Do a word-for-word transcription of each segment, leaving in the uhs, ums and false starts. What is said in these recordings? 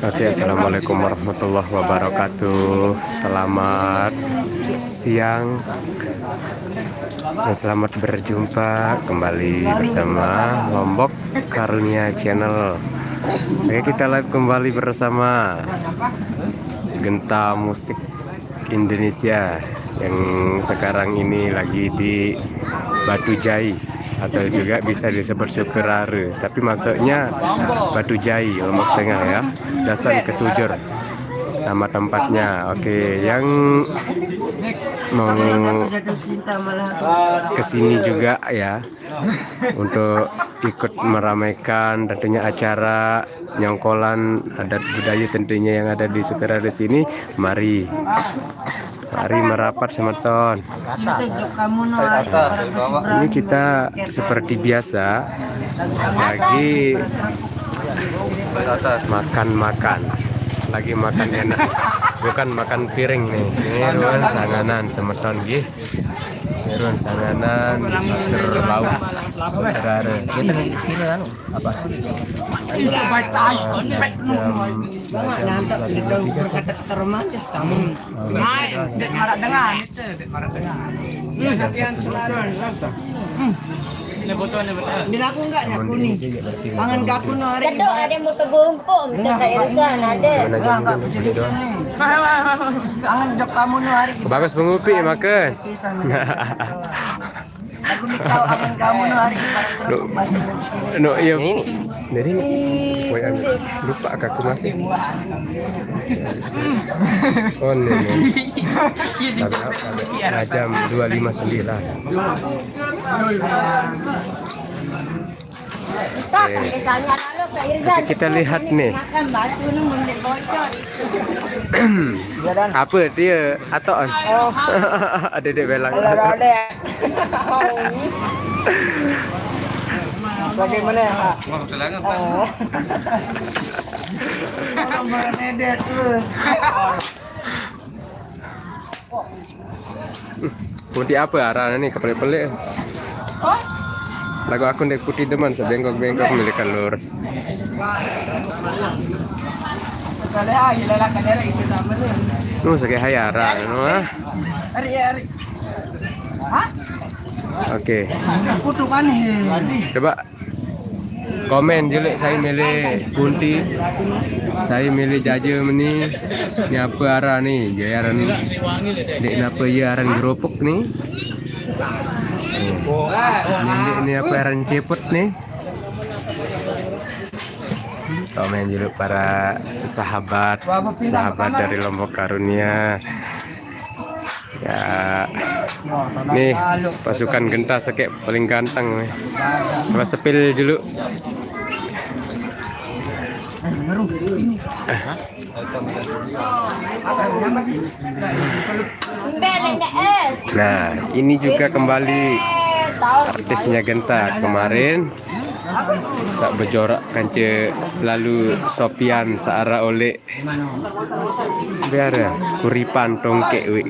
Oke, assalamualaikum warahmatullahi wabarakatuh. Selamat siang dan selamat berjumpa kembali bersama Lombok Karunia Channel. Oke, kita live kembali bersama Genta Musik Indonesia yang sekarang ini lagi di Batu Jai atau juga bisa disebut Sukerare, tapi masuknya Batu Jai, Lombok Tengah ya, Dasan Ketujur nama tempatnya. Oke, yang mau ke sini juga ya, untuk ikut meramaikan tentunya acara nyongkolan adat budaya tentunya yang ada di Sukerare sini, mari. Mari merapat semeton. Ini kita seperti biasa lagi makan-makan. Lagi makan enak. Bukan makan piring nih. Ini ruan sanganan semeton gih. Ini ruan sanganan, lauk Sukerare. Kita kira anu apa? Jam Bang, nanti kita berkata-kata romantis kamu. Main, dek marak dengan, itu dek marak dengan. Hmm, latihan selalu. Hmm. Ini botol, ini botol. Bila aku enggak ya aku ni. Pangan ke aku no hari. Kedok ada motor gompong, minta tak irisan ada. Enggak, enggak aku cerita ni. Pangan jok kamu no hari. Bagus mengupi makan. Aku ni tahu akan kamu no hari. No, no, iya. Ini. Jadi ini. Woi, anu, lupa aku masih. Oh, ini, ini. Tapi apa? Nah, jam dua lima sembilan. Oke. Nanti kita lihat nih. Apa dia? Atau ada dia belang. Bagaimana ya, Pak? Wah, telangan. Oh. Orang baru nedet terus. Putih apa arah ni, kepelik-pelik. Lagu aku ndek putih deman sebengkok-bengkok milik lurus. Kalau ayo lelak kadera itu sama ni. Nu sakit hayara nu ah. Ari, ari. Hah? Oke. Aku tu kan he. Coba komen juluk saya milih kunti. Saya milih jaja meni. Ni apa arah ni? Dia aran dek napa ya aran gerupuk ni? Ni, ni, ni apa aran ceput ni? Komen juluk para sahabat, sahabat dari Lombok Karunia. Ya. Nih, pasukan genta sekek paling ganteng nih. Coba sepil dulu. Nah, ini juga kembali artisnya genta kemarin. Sak bejorak kance lalu Sopian searah oleh biar ya kuripan tongkek wik.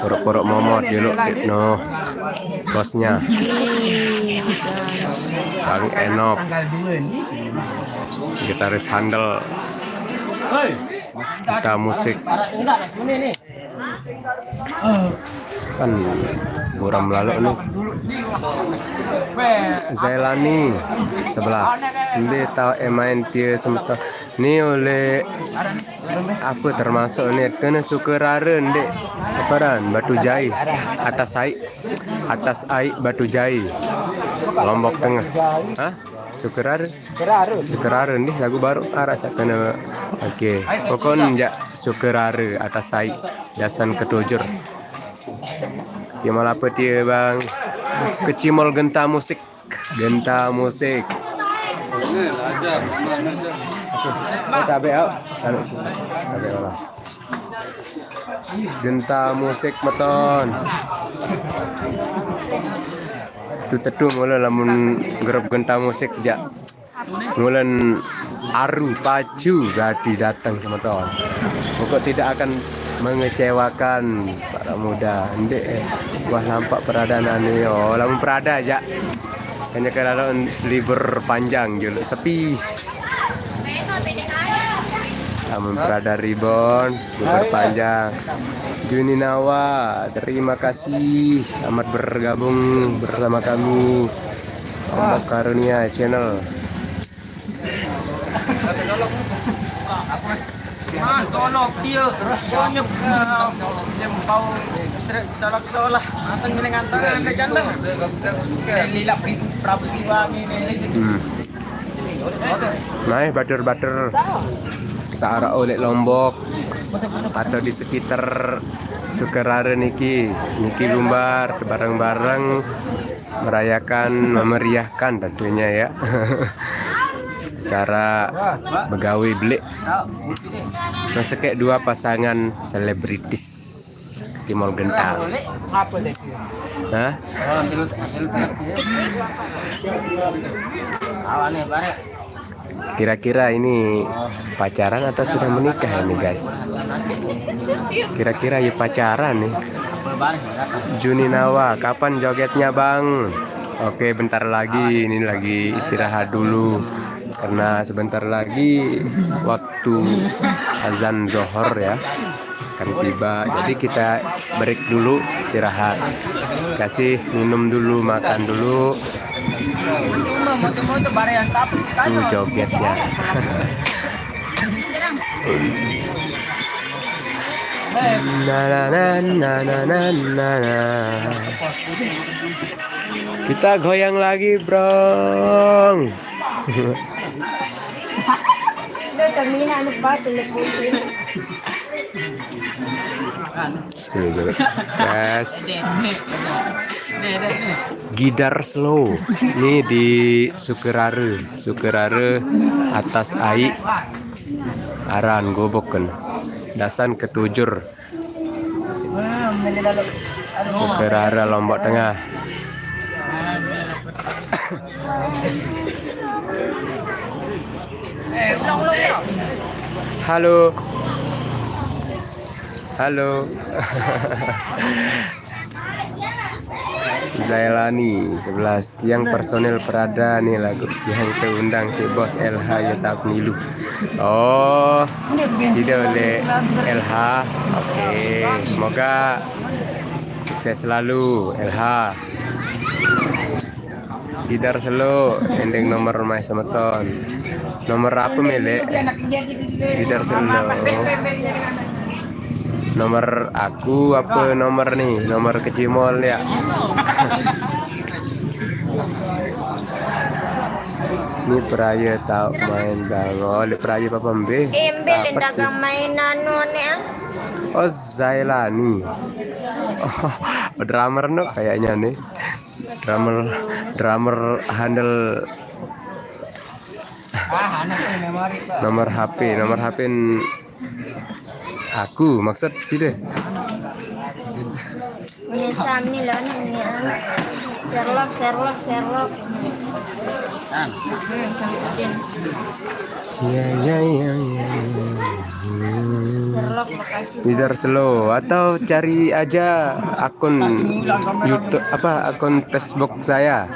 Puruk-puruk momot juluk no bosnya. Bang Enop, gitaris handal, kita musik. Kan buram lalu nih. Zailani sebelas. Ndek tahu emain dia semeton. Ni oleh apa termasuk ni kena Sukerare ndek apa ran Batu Jai atas ai atas ai Batu Jai Lombok Tengah. Hah? Sukerare? Sukerare ndih lagu baru arah sak kena. Oke. Pokon jak Sukerare atas ai Dasan Ketujur. Dia malah apa dia bang? Kecimol genta musik. Genta musik. Tabe au. Tabe olah. Genta musik meton. Tu tetu mula lamun grup genta musik jak. Mulan aru pacu berarti datang sama ton. Pokok tidak akan mengecewakan para muda. Ndek, eh. Wah, nampak peradaan anu yo. Lamun perada aja. Hanya kalau libur panjang dulu sepi. Lamun perada ribon, libur panjang. Juninawa, terima kasih amat bergabung bersama kami. Ombak Karunia Channel. Ah, tolong dia. Banyak, eh, yang bau seret talak seolah. Langsung dengan tangan, ada ganteng. Lilap Prabu Siwangi ini. Hmm. Nah, batur-batur searah oleh Lombok atau di sekitar Sukerare niki, niki lumbar bareng-bareng merayakan, memeriahkan tentunya ya. Cara begawe belik. Terus kayak dua pasangan selebritis Timor Gentang. Hah? Kira-kira ini pacaran atau sudah menikah ini, guys? Kira-kira ya pacaran nih. Juninawa, kapan jogetnya, Bang? Oke, bentar lagi. Ini lagi istirahat dulu. Karena sebentar lagi waktu azan zohor ya. Akan tiba. Jadi kita break dulu, istirahat. Kasih minum dulu, makan dulu. Tuh jogetnya. Na, na, na, na, na, na, na, na. Kita goyang lagi, Brong. Termina anu batu leputin. Yes. Gidar slow. Ini di Sukerare, Sukerare atas ai. Aran goboken. Dasan ketujur. Sukerare Lombok Tengah. Halo. Halo. Zailani sebelas tiang personil Prada nih lagu yang terundang si bos L H ya tak milu. Oh, tidak oleh L H. Oke, semoga sukses selalu L H. Gidar selo, ending nomor mai semeton. Nomor apa milik? Gidar selo. Nomor aku apa nomor nih? Nomor kecimol ya. Ini peraya tau main bang. Oh, le peraya apa mbe? Embe le dagang mainan none ah. Oh, Zailani. Oh, drummer no kayaknya nih. Drummer, drummer handle nomor H P, nomor H P aku maksud sih deh. Ini Sam nih loh, ini ah. Sherlock, Sherlock, Sherlock. Hmm, Samsudin. Ya, ya, ya, ya. Sherlock, makasih. Gidar Slow atau cari aja akun YouTube apa akun Facebook saya.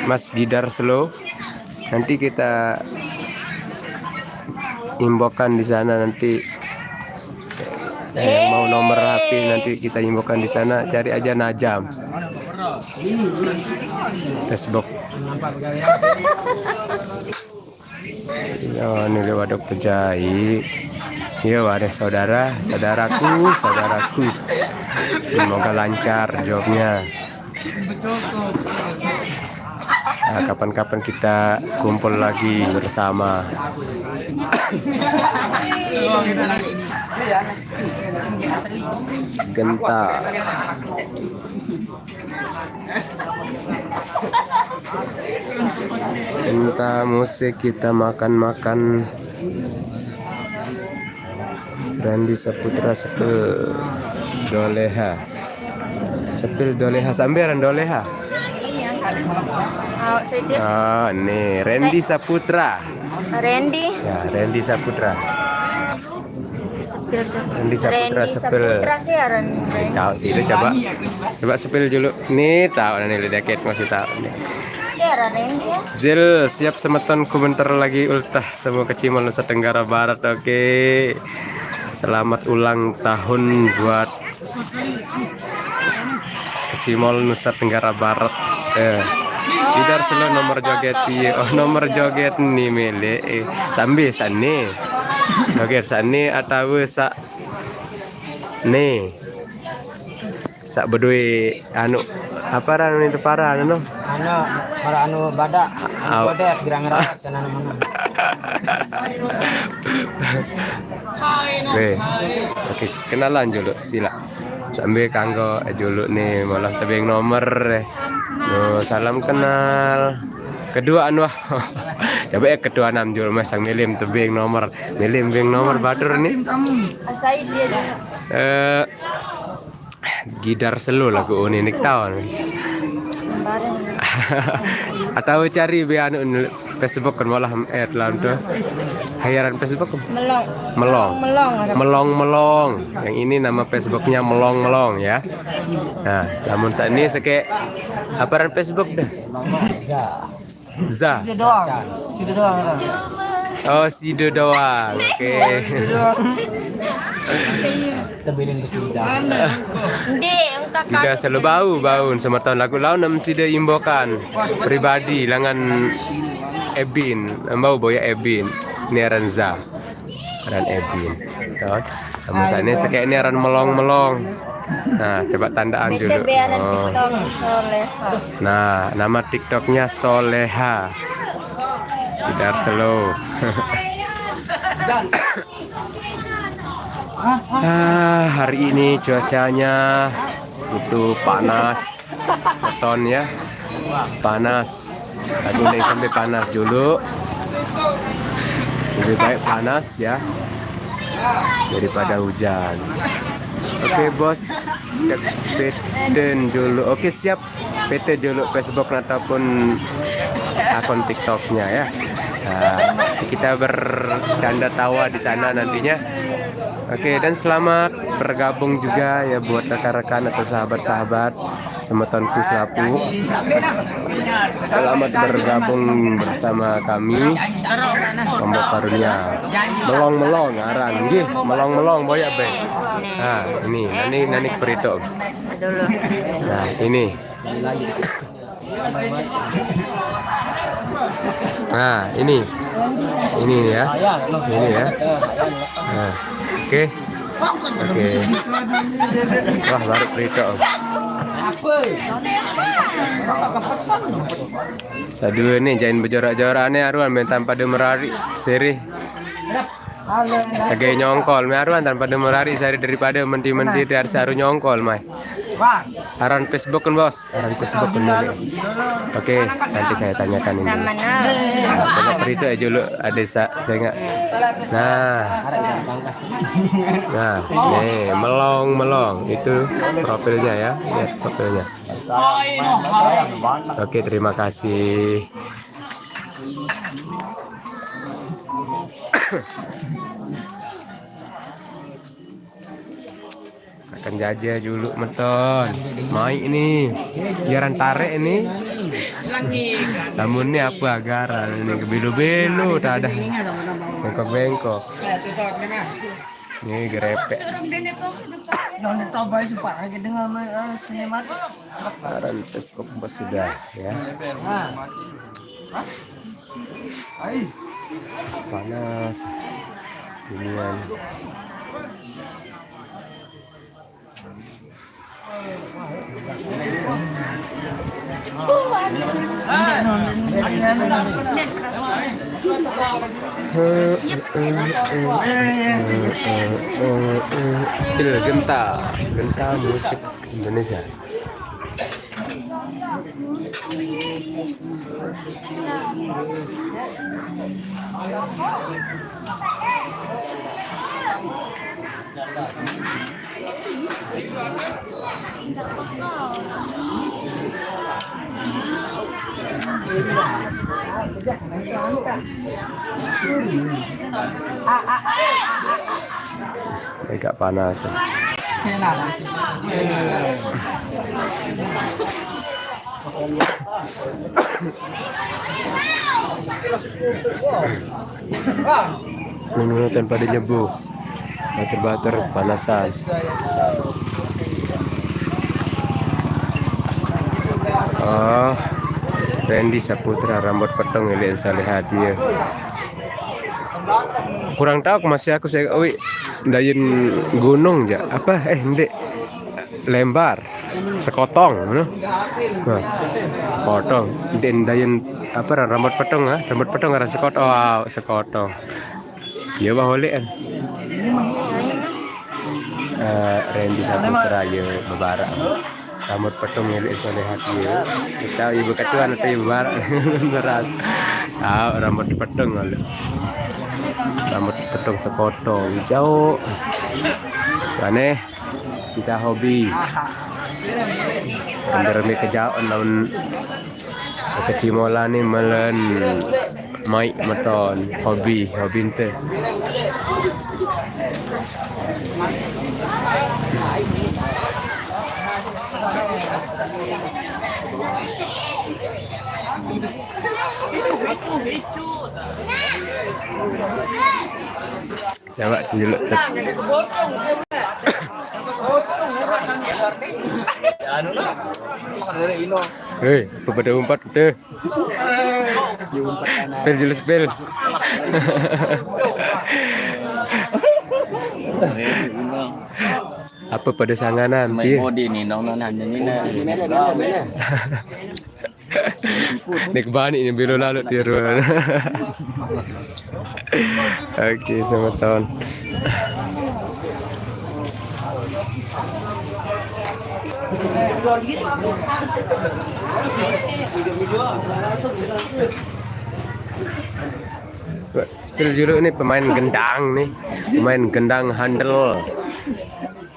Mas Gidar Slow. Nanti kita imbokan di sana nanti. Eh, mau nomor H P nanti kita imbokan di sana, cari aja Najam. Facebook. Ya, ini lewat dokter Jai. Ya, ada saudara, saudaraku, saudaraku. Semoga lancar jobnya. Nah, kapan-kapan kita kumpul lagi bersama. Genta. Genta musik kita makan-makan. Randi Saputra Sepil Doleha. Sepil Doleha, samberan Doleha. Awak saya dia. Ah, nih Randy Saputra. Randy. Ya, Randy Saputra. Sepil, sepil. Randy Saputra, Randy sepil. Saputra sih aran Randy. Tahu sih itu, coba. Coba sepil dulu. Nih, tahu nih, lihat jaket masih tahu nih. Sih aran Randy ya. Zil, siap semeton, ku bentar lagi ultah semua kecimol Nusa Tenggara Barat. Oke. Selamat ulang tahun buat kecimol Nusa Tenggara Barat. Eh. Bidar selo nomor joget, iya. Oh, nomor joget nih milik. Eh, sambil sane. Joget sane atau sa nih. Sak bedui anu, apa ran itu parah anu? Anu, para anu badak, anu Au. Kodet, gerang rawat dan anu mana. Weh. Oke, kenalan dulu, sila. Sambil kanggo, eh, dulu nih, malah tebing nomor, eh. Tuh, salam kenal. Kedua anu ah. Coba ya kedua enam jul masang milim tebing nomor. Milim bing nomor batur nih. Asai dia dulu. Eh, gidar selo lagu uni nik tahun. Bareng. Atau cari be anu Facebook kan malah add lawan tuh. Hayaran Facebook kan? Melong. Melong. Melong ada. Melong Melong. Yang ini nama Facebooknya Melong Melong ya. Nah, namun saat ini seke apa ran Facebook dah? Za, Za. Dia doang. Dia doang. Oh, Sido doang. Oke. tebilin ke sida. Ndi, engkak Tidak selalu bau bau sama tahun lagu lawan nem Sido imbokan pribadi langan Ebin, bau boya Ebin. Ini aran Za. Aran Ebin. Tuh. Sama saya ini seke ini aran Melong Melong. Nah, coba tandaan Bete dulu. bearan Oh. TikTok Soleha. Nah, nama TikToknya Soleha. Tidak slow. Ah, hari ini cuacanya itu panas, beton ya, panas. Tapi udah sampai panas dulu, lebih baik panas ya daripada hujan. Oke bos, cek beten dulu. Oke siap. P T jolo Facebook ataupun akun TikToknya ya. Nah, kita bercanda tawa di sana nantinya. Oke, dan selamat bergabung juga ya buat rekan-rekan atau sahabat-sahabat semetonku selaku. Selamat bergabung bersama kami Lombok Karunia. Melong-melong aran nggih, melong-melong boya be. Nah, ini nani nani perito. Dulu. Nah, ini. Nah, ini. Ini ya. Ini ya. Nah, oke. Oke. Wah, baru perito. Sadua nih jain bejorak-jorak nih aruan main tanpa dia merari sirih. Segai nyongkol, mai aruan tanpa dia merari sari daripada menti-menti dari saru nyongkol mai. Aran Facebook kan bos, aran Facebook kan dulu. Oke, nanti saya tanyakan ini. Mana? Nah, coba perito ya dulu ada sa saya nggak. Nah, nah, nih melong melong itu profilnya ya, lihat profilnya. Oke, terima kasih. Akan jajah dulu meton. Mai ini. Jaran tarik ini. Namun ini apa agaran ini belo-belo tak ada. Bengkok-bengkok. Ini gerepek. Jangan ditambah juga lagi dengan eh, sinematik. Aran Facebook bos sudah ya. Panas. Inian. Spill genta, genta musik Indonesia. Agak panas. Menurut tanpa dinyebut. Batur-batur panasan. Oh, Randy Saputra, rambut petong, ilik salihati ya. Kurang tahu aku, masih aku saya, ui, dayen gunung ya. Apa, eh, ndeq, lembar, sekotong, ngono. Nah, potong. Ndeq, dayen apa, rambut petong, ah? Rambut petong aran sekotong. Oh, sekotong. Ya, bah, oleh kan. Eh, Randy Saputra, ya, bebarak. Rambut petong, ilik salihati ya. Kita ibu ketua atau ibu barak. Berat. Ah, rambut petong kali. Rambut petong sekotong, hijau. Aneh. Kita hobi. Bener mi kejaon laun kecimolane melen mai meton. Hobi, hobi ente. Coba tunjuk. Anu lah. Hei, pada umpat deh. Spill dulu, spill. Apa pada sanganan? Semai mode ni, nong, nong, nong, ni, ni. Nek bani ni bilo lalu tiru. Oke, selamat tahun. Spill dulu nih, pemain gendang nih. Pemain gendang handal.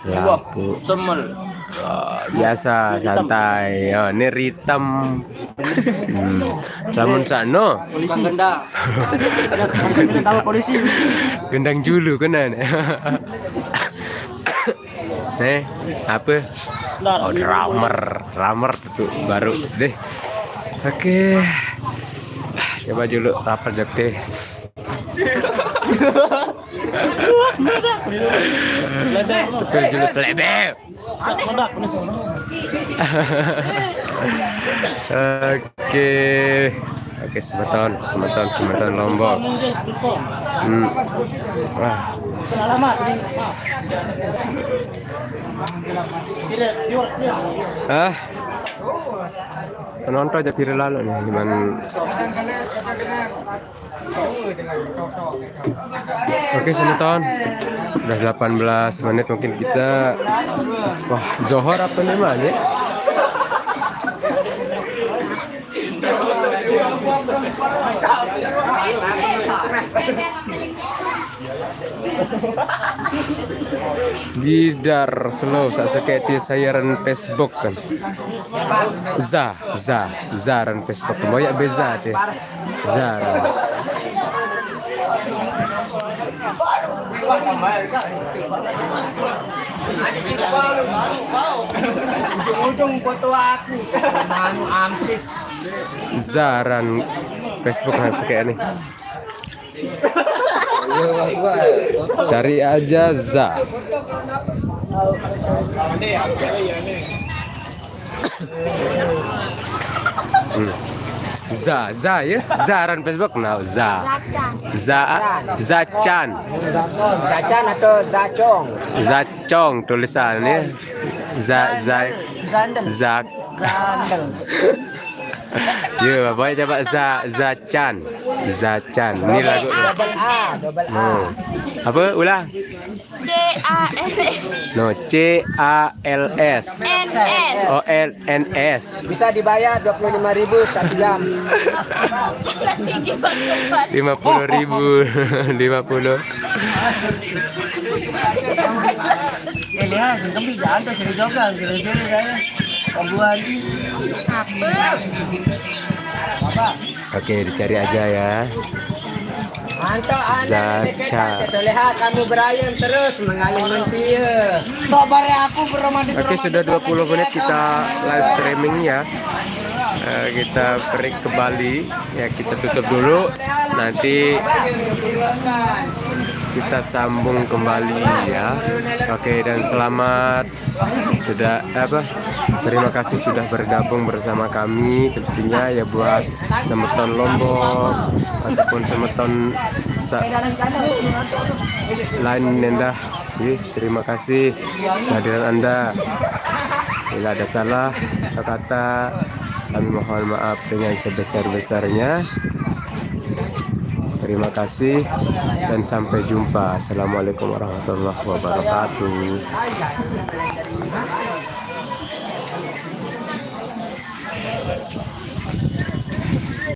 Selaku. Semel. Ah, biasa, santai. Ya, ini ritem. Hmm. Lamun sano. Polisi. Gendang. Tahu polisi. Gendang dulu kan. Nih, apa? Oh, drummer, drummer tuh baru deh. Oke. Coba dulu rapper deh. Sepil dulu selebel. Oke. Oke, semeton, semeton, semeton Lombok. Hmm. Wah. Ah. Penonton aja viral lalu nih, cuman. Oke, semeton. Udah delapan belas menit, mungkin kita, wah, Johor apa namanya? Gidar slow, saq sekeq tie sayaran Facebook kan. Za, za, za aran Facebook. Moyaq beza tie. Zara. Ujung-ujung foto aku. Manu ampis. Za aran Facebook, nah, sekeq ni. Cari aja Za. Hmm. Za, Za ya. Za aran Facebook, nah, Za. Zacan. Za, Zacan. Zacan atau Zacong? Zacong tulisannya. Za, Za, Zandel. Za. Zandel. Yo, baik, coba Za, Zacan. Zacan. Ini lagu. Double A, double A. Hmm. Apa? Ulang. C A L S No, C A L S. N S. O L N S. Bisa dibayar dua puluh lima ribu satu jam. Lagi gimana kembali? Lima puluh ribu. Lima puluh. Eh, lihat, sing kembali jangan tuh, sini jogang, sini-sini, kan. Pembuan. Apa? Oke, dicari aja ya. Mantap, anak Zaca. dekat, soleha, kamu berayan terus mengalir mentia. Toh, bare aku berromantis. Oke, sudah dua puluh menit kita live streaming ya. Eh, kita break kembali ya, kita tutup dulu. Nanti kita sambung kembali ya. Oke, dan selamat sudah apa? Terima kasih sudah bergabung bersama kami, tentunya ya buat semeton Lombok ataupun semeton sa- lain nendah. Ih, terima kasih kehadiran Anda. Bila ada salah atau kata, kami mohon maaf dengan sebesar-besarnya. Terima kasih dan sampai jumpa. Assalamualaikum warahmatullahi wabarakatuh.